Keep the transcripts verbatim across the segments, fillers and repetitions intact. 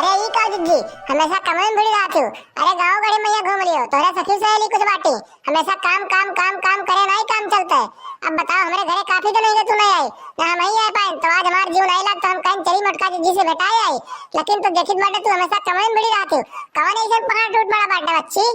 अरे ई का जिज्जी, हमेशा कमवे में भिड़ी रहत हो। अरे गाँव गड़ी में यहाँ घूम लियो, तोहरे सखी सहेली कुछ बाटी, हमेशा काम, काम, काम, काम करे ना ही काम चलता है। अब बताओ, हमरे घरे काफी दिन हो गए तू नहीं आई, ना हम ही आ पाए, तो आज हमार जीव नहीं लागत, हम कहीं चली मोटका जिज्जी से भेटाए आई, लेकिन तू देखित बाटे तू हमेशा कमवे में भिड़ी रहत हो। कवन ऐसे पहाड़ टूट पड़ा बाटे बच्ची?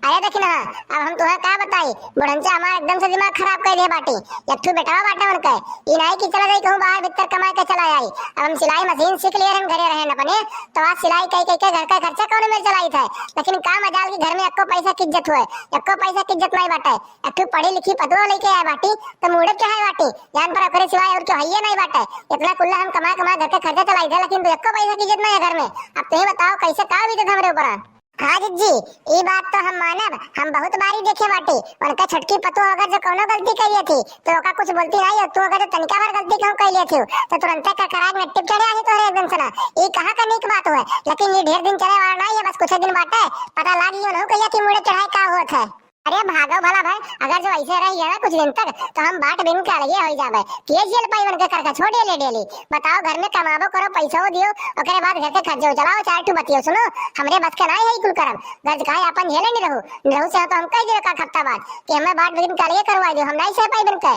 अरे देखी ना, अब हम तुहे का बताई, बुढ़नचा हमार एकदम से दिमाग खराब कर दिए बाटी। एक ठो बेटवा बाटे उनके, ई नाई कि चला जाई कहूँ बाहर भीतर कमाए के चला आई। अब हम सिलाई मशीन सीख लिए रहन, घरे रहन अपने, तो आज सिलाई कई कई के घर का खर्चा कौन में चलाई थे, लेकिन का मजाल की घर में एको पैसा की इज्जत हुए, एको पैसा की इज्जत नहीं बाटे। एक ठो पढ़ी लिखी पतोह लेके आए बाटी, तो मूड़े चढ़ाए बाटी, जान पर ओकरे सिवाय और क्यों हइये नहीं बाटे। इतना कुल्ला हम कमा कमा घर के खर्चा चलाई थे, लेकिन एको पैसा की इज्जत नहीं है घर में। अब तुम बताओ कैसे का बीते हमरे ऊपर? हाँ जिज्जी, ई बात तो हम मानब, हम बहुत बारी देखे बाटी, उनका छोटकी पतोह अगर जो कौनो गलती करिए थी, तो ओका कुछ बोलती नहीं हो, तू अगर जो तनिका भर गलती कहूँ कह लिए थी, तो तुरंते करकराए के नट्टी चढ़े आही तोहरे एकदम से ना। ई कहाँ का नीक बात हुए, लेकिन ये ढेर दिन चले वाला नहीं है, बस कुछ दिन बाटे, पता लाग ही उन्हों कहिया कि मुड़े चढ़ाए का होत है। अरे भागो भला भाई, अगर जो ऐसे रही है ना कुछ दिन तक, तो हम बाट बिन के अलगे हो जाबे। के झेल पाई उनके करका, छोड़िए ले डेली। बताओ, घर में कमाबो करो, पैसो दियो, ओकरे बाद घर के खर्चो चलाओ, चार ठू बतियो सुनो, हमरे बस के ना है ई कुल करम। गर्ज काहे अपन झेले नहीं रहू, नहीं रहू से तो हम कह दियो का हफ्ता बाद कि हमें बाट बिन के अलगे करवा दियो, हम नहीं सह पाई बिन के।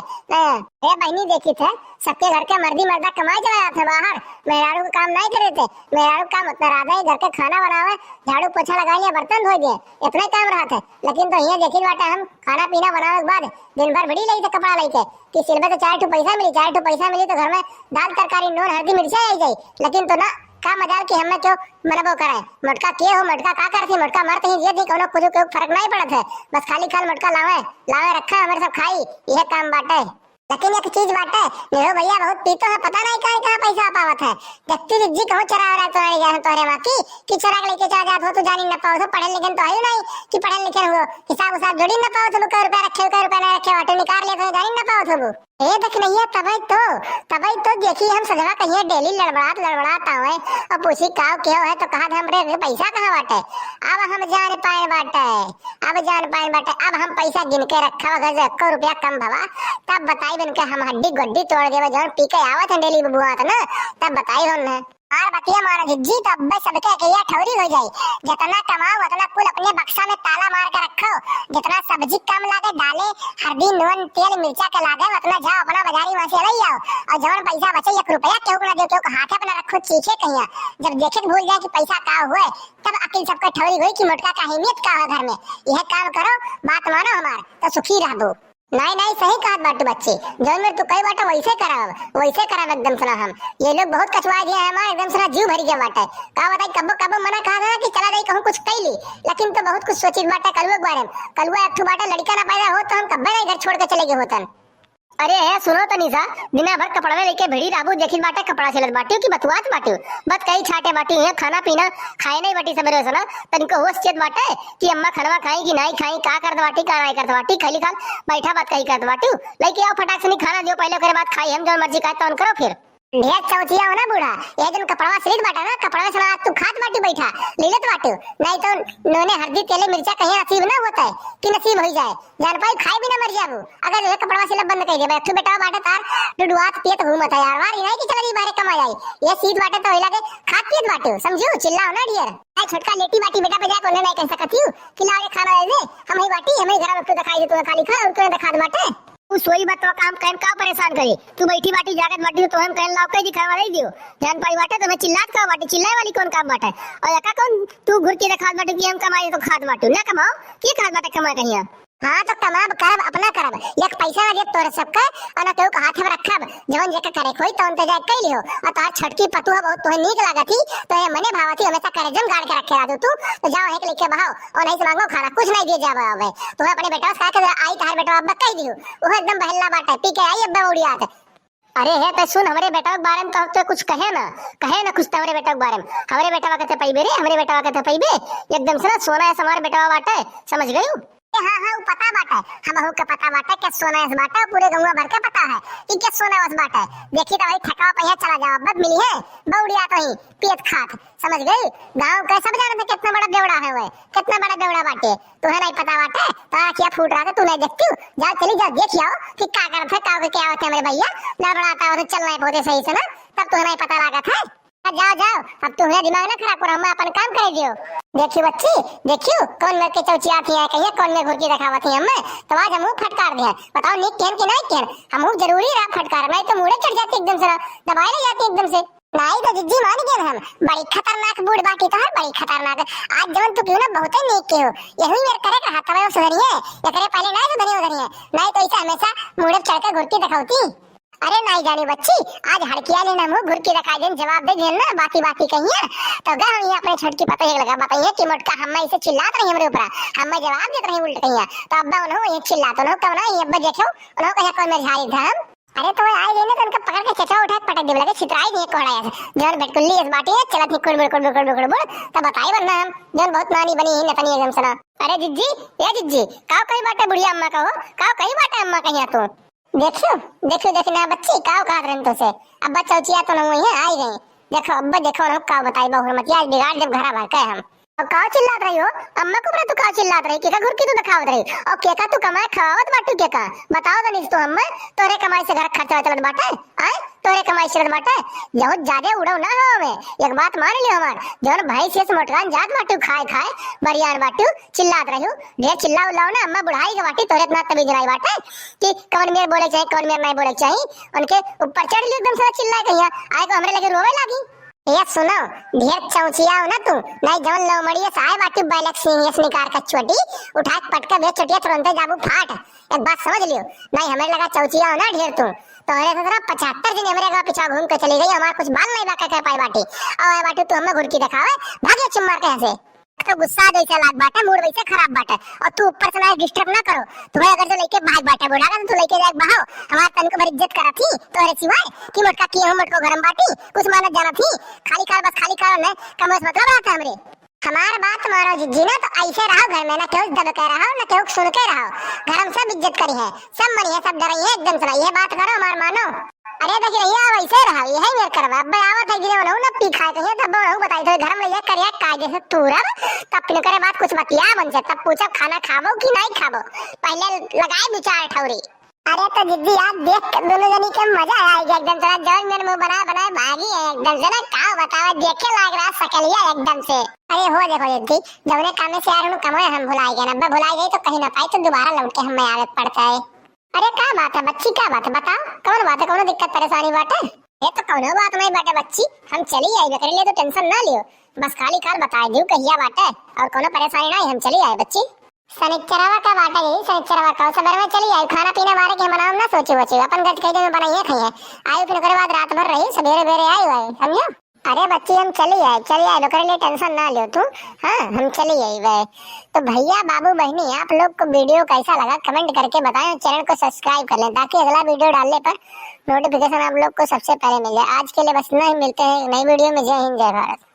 ए बहनी, देखी थे, सबके घर के मर्दी मर्दा कमाए चला जाते बाहर, मेहरारू का काम नहीं करे थे। मेहरारू का काम उतना रहा है, घर के खाना बनावे, झाड़ू पोछा लगाए, बर्तन धोए दे, इतना ही काम रहा था। लेकिन तो यहाँ देखी बाटे हम, खाना पीना बनावे के बाद दिन भर भिड़ी लई थे कपड़ा लई के कि सिलबे तो चार ठो पैसा मिली, चार ठो पैसा मिली तो घर में दाल तरकारी नून हल्दी मिर्चा आई जाई। लेकिन तो ना, का मजाल कि हमें क्यों मनबो करे। मोटका के हो, मोटका का करती, मोटका मरत ही जियत ही, कोनो कुछ के फर्क नहीं पड़त है। बस खाली खाल मोटका लावे, लावे रखा, हमारे सब खाई, यह काम बाटे। लेकिन एक चीज बाटे, नेहरू भैया बहुत पीतो है, पता नहीं कहाँ कहाँ पैसा पावत है। देखती जिज्जी कहूँ चरा रहा है तुम्हारे यहाँ, तुम्हारे माँ की, कि चरा के लेके चला जात हो, तू जानी न पाओ, तो पढ़े लिखे तो है ही नहीं कि पढ़े लिखे हो, हिसाब उसाब जोड़ी न पाओ, तो कई रुपया रखे हो, कई रुपया नहीं रखे हो, ऑटो निकाल लेते हो, जानी न पाओ, तो ए देख नैया, तबई तो, तबई तो देखी हम सजवा कहिए डेली लड़बड़ात लड़बड़ात आवे और पूछी काव के है तो कहा हमरे के पैसा कहाँ बाटे। अब हम जान पाए बाटे, अब जान पाए बाटे, अब हम पैसा गिन के रखा घर से एको रुपया कम भवा, तब बताई बिन के हम हड्डी गोड्डी तोड़ देवे, जौन पी के आवत है डेली बुआत ना, तब बताई हम है। और बतिया मारा जिज्जी, तो अब्बे सबके अकेया ठौरी हो जाई। जितना कमाओ, उतना कुल अपने बक्सा में ताला मार के रखो। जितना सब्जी कम लागे, दाले, हल्दी, नून, तेल, मिर्चा के लागे, उतना जाओ अपना बाजारी वहाँ से ले आओ। और जवन पैसा बचे, एक रुपया केहू को ना दे, केहू के हाथे पे ना रखो, चीखे कहिया। जब देखे के भूल जाए कि पैसा का हुए, तब अकिल सबके ठौरी होई कि मोटका का अहमियत का है घर में। यह काम करो, बात मानो हमार, तो सुखी रहबो। नहीं, नहीं, सही कहत बाटू बच्ची। जौन मेर तू कही बाटा, वैसे करब, वैसे करब एकदम से ना हम। ये लोग बहुत कचुआ दिया है हमार, एकदम से ना जीव भरी गया बाटे। का बताई, कब्बो, कब्बो मना कहा था कि चला जाई कहूँ कुछ कई ली, लेकिन तो बहुत कुछ सोचित बाटे कलुआ के बारे में। कलुआ एक ठो बाटे, लड़का ना पैदा हो तो हम कब्बे नहीं घर छोड़ के चले गए होतन। अरे है, सुनो तनी सा, दिना भर कपड़वे लेके भिड़ी रहबू, देखित बाटे कपड़ा सिलत बाटी कि बतुआत बाटी, बत कई छाटे बाटी, यहाँ खाना पीना खाए नहीं बाटी सबेरे से ना, तनिको होश चेत बाटे कि अम्मा खनवा खाई कि नाई खाई, का करत बाटी, का नाई करत बाटी, खैली खाल बैठा बात कही करत बाटी। लइके आओ फटाक से नहीं खाना दियो पहले, ओकरे बाद खाई हम, जौन मर्जी खाए तौन करो फिर। ढेर चौचिया हो ना बूढ़ा, ये दिन कपड़वा सिलित बाटा ना, कपड़वा से आज तू खात बाटी बैठा, लीलत बाटू, नहीं तो नूने हल्दी तेले मिर्चा कहीं नसीब ना होता है कि नसीब हो जाए, जान पाई खाए बिना मर जाबू। अगर ये कपड़वा सिला बंद कर देबे, तू बेटा बाटा तार डुडुआत पियत घूमत है यार, वार नहीं कि चला जी बाहरे कमा जाए, ये सीत बाटे तो होई लागे खात पियत बाटू, समझू, चिल्लाओ ना ढेर। ए छोटका लेटी बाटी बेटा, पे जाके उन्हें नहीं कह सकत हूँ कि लाओ रे खाना दे दे, हम ही बाटी, हम ही घर में तू दिखाई दे, तू खाली खा और तू दिखा दे बाटे। तू सोई बात तो काम कहन का परेशान करी, तू बैठी बाटी जागत बाटी तो हम कहन लाओ कह दी खाना दे दियो, जान पाई बाटे तो मैं चिल्लात का बाटी, चिल्लाए वाली कौन काम बाटे? और एका कौन तू घुर के दिखात बाटू कि हम कमाई तो खात बाटू, ना कमाओ, के खात बाटे कमा कहिया? हाँ, तो कमाब करब, अपना करब, एक पैसा ना देब तोरे सबके, और ना केहू के हाथ में रखब, जवन जेके करे के होई, तवन ते जाके कई लिहो। और तोहार छोटकी पतोह बहुत तोहे नीक लागत ही, तो ये मने भावत ही, हमेशा करे जन गाड़ के रखे रहतू तू, तो जाओ, एक लेके बहाओ, और नहीं से मांगो खाना, कुछ नहीं दिए जावे अबे। तोहे अपने बेटवा से कहा के आई, तोहार बेटवा अब्बा कह दियो, वो एकदम बहल्ला बाटे, पी के आई अब्बा उड़ियात। अरे है, ते सुन, हमरे बेटवा के बारे में तो, तो कुछ कहे ना, कहे ना कुछ तो हमरे बेटवा के बारे में। हमरे बेटवा के ते पइबे रे, हमरे बेटवा के ते पइबे, एकदम से ना सोना ऐसा हमारे बेटवा बाटे, समझ गयू? ए, हाँ, हाँ, वो पता बाटे, हमहू के पता बाटे, के सोना ऐस बाटे, पूरे गौवा भर के पता है कि के सोना ऐस बाटे। देखी तो वही ठकवा पहिया चला जाओ, बद मिली है, बौड़िया तो ही, पियत खात, समझ गई? गाँव के सब जानत है कितना बड़ा बेवड़ा है वह, कितना बड़ा बेवड़ा बाटे, तुहे नहीं पता बाटे? तो आँखिया फूट रहा था, तू नहीं देखती हूँ, जाओ चली जाओ, देख आओ कि का करत है, का के क्या होते हमारे भैया, लड़बड़ाता हो तो चल नहीं पौधे सही से ना, तब तुहे नहीं पता लागत है। जाओ, जाओ, अब तू हमार दिमाग ना खराब करो, हमें अपन काम करे दियो। देखियो बच्ची, देखियो, कौन मेर के चौचियात ही है, कहिया कौन मेर घुरकी देखावत ही हमें, तो आज हमहू फटकार दिया। बताओ, नीक केहन कि नहीं केहन, हमहू जरूरी रहा फटकार, नहीं तो मूड़े चढ़ जाती एकदम से ना, दबाए ले जाती एकदम से। नहीं तो जिज्जी मान गए हम, बड़ी खतरनाक बूढ़ बाटी तोहर, बड़ी खतरनाक। आज जवन तू किहो ना, बहुते नीक किहो, यही मेर करे का हाथ में सुधरी है, एकरे पहले नहीं सुधरी उधरी है, नहीं तो ऐसा हमेशा मूड़े चढ़ के घुरकी देखावती। अरे नाई जानी बच्ची, आज हड़किया लेन हमहू घुरकी देखाई देन, जवाब दे देन ना, बाती बाती कहिया। तो गा हम यहाँ अपने छोटकी पतोहिया के लगा बताइए कि मोटका हम्मा ऐसे चिल्लात रही हमरे ऊपर, हम्मा जवाब देत रही उल्ट कहिया। तो अब्बा उन्हों ये चिल्लात, उन्हों कब ना, ये अब्बा देखो, उन्हों कहिया कौन मेर झारी था हम। अरे तो आई लेने तो उनका पकड़ के चचा उठा के पटक देवे लगे, छितराई दिए कोड़ा ऐसे। जौन बेटकुल्ली इस बाटी है, चलत ही कुड़बुड़, कुड़बुड़, कुड़बुड़, कुड़बुड़, तो बताई वरना हम, जौन बहुत नानी बनी ही नतनी एकदम से ना। अरे जिज्जी, ए जिज्जी, काव कही बाटे बुढ़िया अम्मा का हो, काव कही बाटे अम्मा कहिया तू। देखियो, देखियो, देखी ना बच्ची, काव कहत रहन तो से। अब्बा चौचिया तो न हुई है, आई गई। देखो, अब्बा देखो ना, काव बताई बहुर मत, आज बिगाड़ जब घरा भर के हम। और काव चिल्लात रही हो? अम्मा को बरा तू काव चिल्लात रही? केका घुरकी तू देखावत रही? और केका तू कमाए खवावत बाटू केका? बताओ तो नहीं तो हम्मा, तोहरे कमाई से घर खर्चा चलत बाटे? आए? तोहरे कमाई से चलत बाटे? बहुत ज्यादा उड़ो ना हो हमें। एक बात मान लियो हमार, जौन भैंस से मोटकान जात बाटू खाए खाए, बरियान बाटू, चिल्लात रही हो। ढेर चिल्ला उल्लाओ ना, अम्मा बुढ़ाई के बाटी, तोहरे इतना तमीज नहीं बाटे कि कौन मेर बोले चाही, कौन मेर नहीं बोले चाही। उनके ऊपर चढ़ लियो एकदम से चिल्लाए कहिया, आए को हमरे लगे रोवे लागी। ए सुनो, ढेर चौचियाओ ना तू, नहीं जवन लौमड़िया से आए बाटी बैलक सिंह यस निकार का चोटी, उठा के पटका बे चोटिया तुरंते जाबू फाट। एक बात समझ लियो, नहीं हमरे लगा चौचियाओ ना ढेर तू, तोहरे से तरह पचहत्तर जने हमरे लगा पीछा घूम के चली गई, हमार कुछ बाल नहीं बाका कर पाई बाटी। और आए बाटी तू हमें घुरकी देखावे, भाग ये चुम्मार के यहाँ से। तो गुस्सा जैसे लाग बाटे, मूड वैसे खराब बाटे, और तू ऊपर से ना डिस्टर्ब ना करो। तुम्हें अगर जो लेके भाग बाटे बुढ़ा का, तो तू लेके जाए बहाओ। हमार तन को भर इज्जत करा थी तोहरे सिवाय कि मोटका किए हो, मोटको गरम बाटी, कुछ मानत जाना थी। खाली कार बस खाली कार ने कम से मतलब आता हमरे। हमार बात मानो जिज्जी ना, तो ऐसे रहो घर में, ना केहू दब के रहो, ना केहू सुन के रहो। घर में सब इज्जत करी है, सब मनी है, सब डरी है एकदम से। ये बात करो हमार मानो। अरे देख रही है, अब ऐसे रहो, यही मेर करवा। अब आवत है गिरे वाला ना पी खाए कहिए, तब वो बताई थे घर में ये करिया कायदे से तू रब, तब फिर करे बात कुछ बतिया मन से, तब पूछब खाना खाबो कि नहीं खाबो, पहले लगाए विचार ठौरी। अरे तो जिज्जी, आज देख के दोनों जनी के मजा आ गया एकदम से, जौन मेर मुंह बनाए बनाए भागी है एकदम से ना, का बतावा, देखे लाग रहा सकलिया एकदम से। अरे हो देखो जिज्जी, जौने कामे से यार हम कमाए हम भुलाई गए, अब भुलाई गई तो कहीं ना पाई, तो दोबारा लौट के हमें आवे के पड़ता है। अरे का बात है बच्ची, का बात है, बताओ कौन बात है, कौनो दिक्कत परेशानी बाटे? ये तो कौनो बात नहीं बाटे बच्ची, हम चली आई, एकरे लिए तो टेंशन ना लियो, बस खाली कार बताए दियो कहिया बाटे, और कौनो परेशानी नहीं, हम चली आए बच्ची। सनिचरवा का बाटे यही, सनिचरवा का, सवेरे में चली आई, खाना पीना मारे के हम बनाओ ना सोचे वोचे, अपन गज कह दे में बनाइए खाइए, आई फिर ओकरे बाद रात भर रही, सवेरे बेरे आई हुआ, समझो? अरे बच्ची, हम चली आए, चली आए, ओकरे लिए टेंशन ना लियो तू। हाँ, हम चली आई बे। तो भैया, बाबू, बहनी, आप लोग को वीडियो कैसा लगा, कमेंट करके बताएं, चैनल को सब्सक्राइब कर लें, ताकि अगला वीडियो डालने पर नोटिफिकेशन आप लोग को सबसे पहले मिल जाए। आज के लिए बस इतना ही, मिलते हैं एक नई वीडियो में। जय हिंद, जय भारत।